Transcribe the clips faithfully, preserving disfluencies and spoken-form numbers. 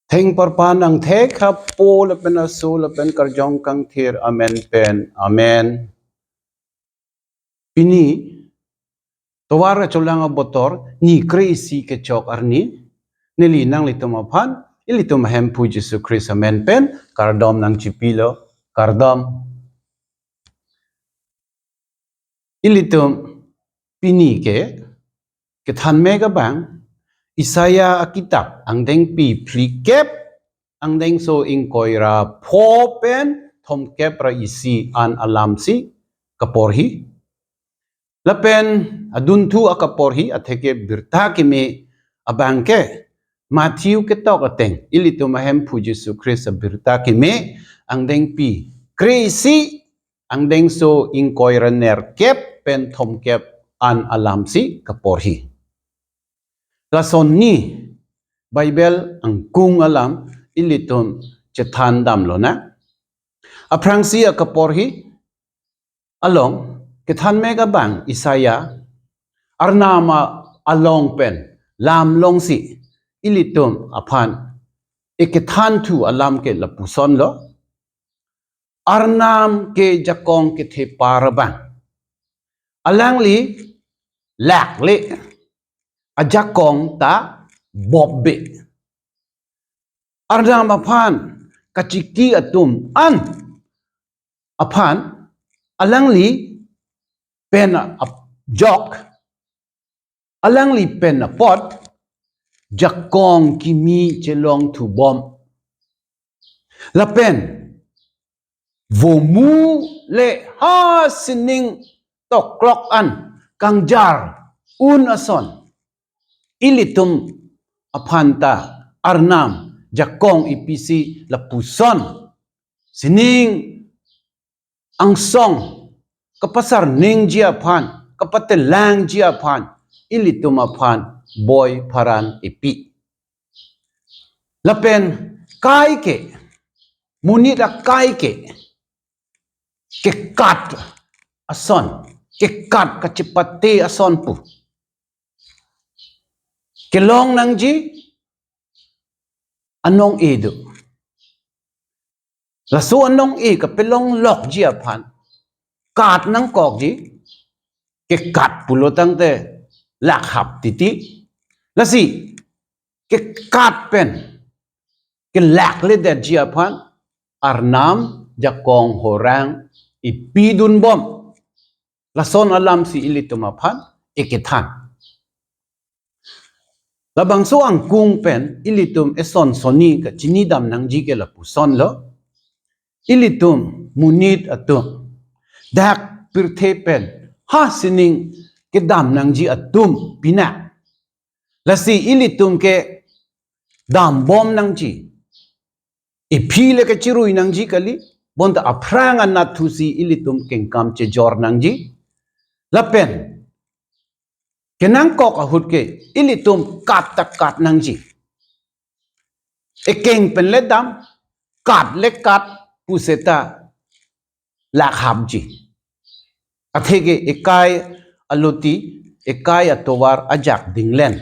Thengparpan angthek hapo lapen aso lapen karjong kangthir amen pen. Amen. Pini tovar kacholang abotor ni kre-isi kechok arni, neli nanglitum aphan ilitum Hemphu Jisu Khristo amen pen kardom nangchipilo, kardom. Ilitum pini ke kethan mek abang Isaiah akitap angdengpi phlikep, angdengso ingkoi ra pho pen thomkep ra isi an alamsi kaporhi. Lapen adunthu akaporhi atheke birta keme abang ke Matthew ketok ateng, ilitum Hemphu Jisu Khristo birta keme angdengpi kre-isi, angdengso ingkoi ra nerkep pen thomkep an alamsi kaporhi. Lason ni Bible angkung alam ilitum chethan damlonang. Aphrangsi akaporhi along kethan mek abang Isaiah Arnam along pen lam longsi ilitum aphan ekethan thu alam ke lapusonlo. Arnam ke jakong kethepar abang. Alangli lakle, ajakong ta bopbe. Arnam aphan kachiki atum an aphan alangli pen ajok, alangli pen apot jakong kimi chelongthubom. Lapen vomu le ha sining toklok an kangjar un ason ilitum aphan ta Arnam jakong ipisi lapuson sining angsong kapasarningji aphan, kapatelangji aphan, ilitum aphan boi pharan ipi. Lapen kai ke, monit akai ke, kekat ason, kekat kachepate ason pu kelong nangji anong-e do. Laso anong-e kapelong lokji aphan kat nangkokji, kekat pulo tangte lakhap titi. Lasi kekat pen kelakledetji aphan Arnam jakong horang ipidunbom. Lason alamsi ilitum aphan ekethan. Labangso angkung pen ilitum eson sonni kachinidam nangji ke lapusonlo. Ilitum monit atum dak pirthe pen ha sining kedam nangji atum pina. Lasi ilitum ke dambom nangji. Iphi le kechirui nangji kali, bonta aphrang anatthusi ilitum kengkam chejor nangji. Lapen kenangkok ahut ke ilitum kat ta kat nangji. Ekeng pen le dam, kat le kat puseta lakhapji. Atheke ekai aloti, ekai atovar ajak dinglen.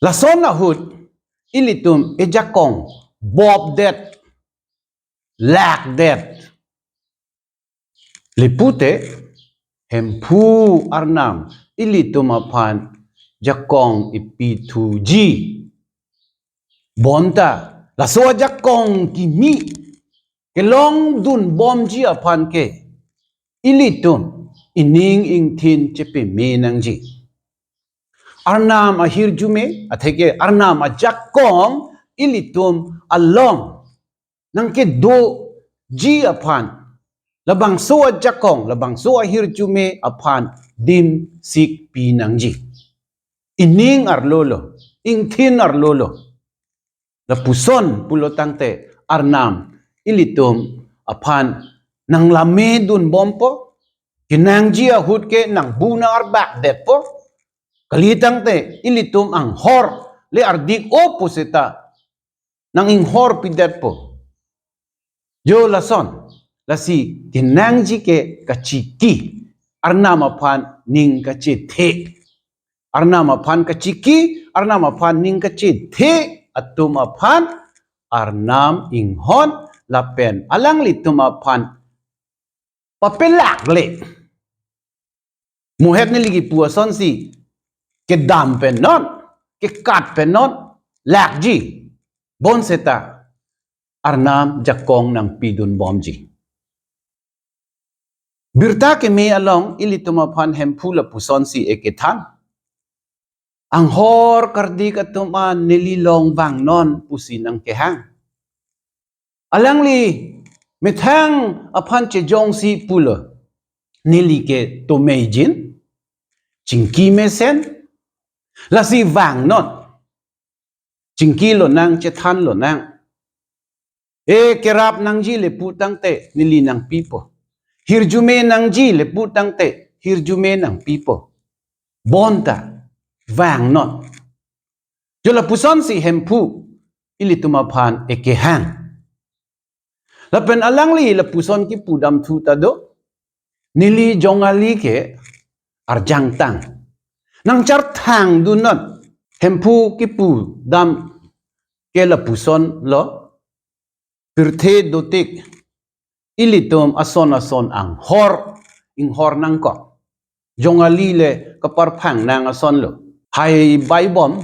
Lason ahut ilitum ejakong bopdet, lakdet. Lipute Hemphu Arnam ilitum aphan jakong ipithuji. Bonta laso ajakong kimi kelongdunbomji aphan ke ilitum ining ingthin chepeme nangji. Arnam ahirjume, atheke Arnam ajakong ilitum along nangkedoji aphan, labangso ajakong, labangso ahirjume aphan dimsik pi nangji. Ining arlolo, ingthin arlolo. Lapuson pulo tangte Arnam ilitum aphan nanglamedunbompo, kenangji ahut ke nangbu nang-arbakdetpo, kali tangte ilitum anghor le ardik-o puseta nang-inghorpidetpo. Jo lason, lasi kenangji ke kachiki, Arnam aphan ning kachethe. Arnam aphan kachiki, Arnam aphan ning kachethe atum aphan Arnam inghon lapen alanglitum aphan papelak le. Muhet neli kipu asonsi kedam pen non, kekat pen non, lakji. Bonseta Arnam jakong nangpidunbomji. Birta keme along ilitum aphan Hemphu lapusonsi ekethan. Anghor kardik atum an neli along vangnon pusi nangkehang. Alangli methang aphan chejongsi pulo. Neli ke tomeijin, chingki mesen, lasi vangnon. Chingki lonang, chethan lonang. E kerap nangji le pu tangte, neli nangpipo. Hirjume nangji le pu tangte, hirjume nangpipo. Bonta, vangnon. Jo lapusonsi Hemphu ilitum aphan ekehang. Lapen alangli lapuson kipudamthu ta do. Neli jong ali ke arjangtang. Nangcharthang dunnon. Hemphu kipudam ke lapusonlo. Pirthe dotik ilitum ason ason anghor inghor nangkok. Jong ali le kaparphang nang asonlo. Hai baibom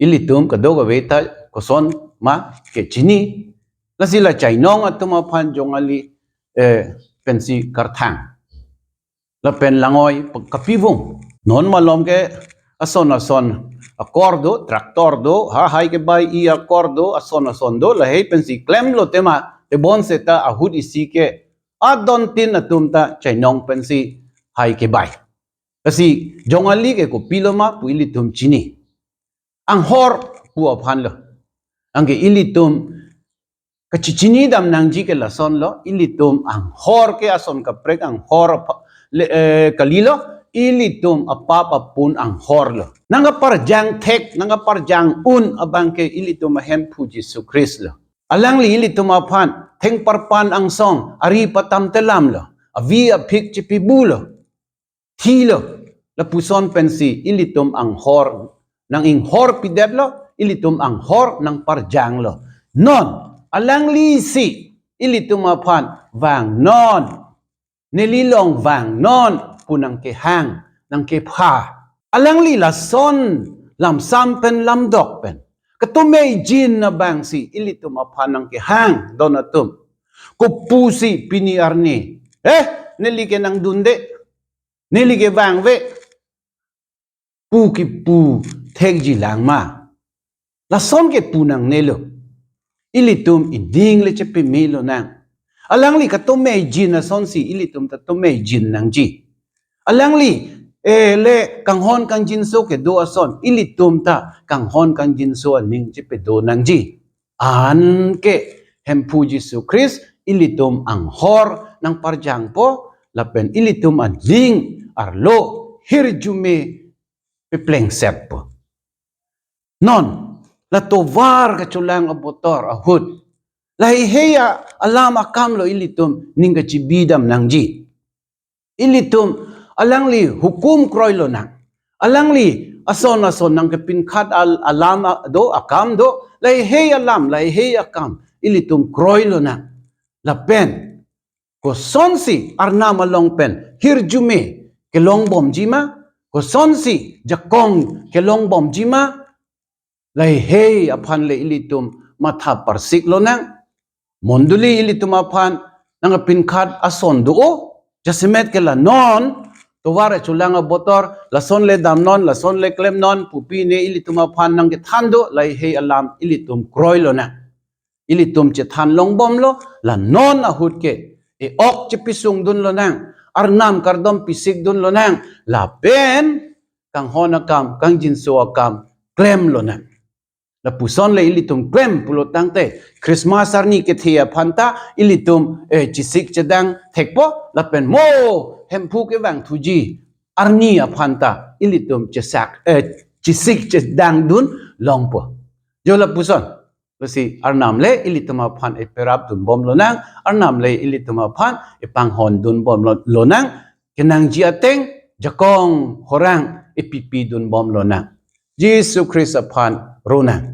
ilitum kadokave ta koson ma kechini. Lasi la chainong atum aphan jong ali, eh, pensi karthang. Lapen langoi pe-, kapivung. Non malom ke ason ason akor do, tractor do, ha hai kebai-i akor do, ason ason do, lahei pensi klemlo tema, te bonseta ahut isi ke adon tin atum ta chainong pensi hai kebai. Lasi jong ali ke kopilo ma pu ilitum chini. Anghor pu aphanlo. Anke ilitum kachechinidam nangji ke lasonlo, ilitum anghor ke ason kaprek anghor apha-, le, eh, kalilo, ilitum apap apun anghorlo. Nangkaparjang thek, nangkaparjang un abang ke ilitum aHemphu Jisu Christ lo. Alangli ilitum aphan thengparpan angsong ari patam telamlo, avi aphik chepibulo, thilo, lapuson pensi ilitum anghor nang inghor pidetlo, ilitum anghor nangparjanglo. Non, alanglisi ilitum aphan vangnon, neli along vangnon pu nangkehang, nangkepha. Alangli lason lamsam pen lamdok pen katomeijin abangsi ilitum aphan nangkehang don atum. Kopusi pini arni, eh, neli ke nangdunde, neli ke vangve pu kipu thekji lang ma? Lason ke pu nangnelo. Ilitum ining le chepeme lonang. Alangli katomeijin asonsi ilitum ta tomeijin nangji. Alangli, eh, le kanghon kangjinso kedo ason, ilitum ta kanghon kangjinso aning chepedo nangji. Anke Hemphu Jisu Christ ilitum anghor nangparjangpo, lapen ilitum aning arlo hirjume peplengsetpo. Non, la tovar kacholang abotor ahut, lahei hei alam akamlo ilitum ning kachibidam nangji. Ilitum alangli hukum kroilonang. Alangli ason ason nangkepinkhat al-, alam a-, do, akam do, lahei hei alam, lahei hei akam ilitum kroilonang. Lapen kosonsi Arnam along pen hirjume kelongbomji ma, kosonsi jakong kelongbomji ma, lahei hei aphan le ilitum matha parsik lonang. Mondoli ilitum aphan nangpinkhat ason do-o, jasemet ke la non tovar acholang abotor, lason le damnon, lason le klemnon pu pine ilitum aphan nangkethan do, lahei hei alam ilitum kroilonang. Ilitum chethan longbomlo, la non ahut ke e-ok chepisungdun lonang, Arnam kardom pisikdun lonang, lapen kanghon akam, kangjinso akam klemlonang. Lapuson le ilitum klem pulo tangte, Christmas arni kethe aphan ta ilitum, eh, chesik chedang thekpo, lapen mo Hemphu kevangthuji arni aphan ta ilitum chesak, eh, chesik chedangdun longpo. Jo lapuson. Lasi Arnam le ilitum aphan eperapdunbomlonang, Arnam le ilitum aphan epanghondunbomlo-, lonang, kenangji ateng jakong horang epipidunbomlonang. Jisu Christ aphan ronang.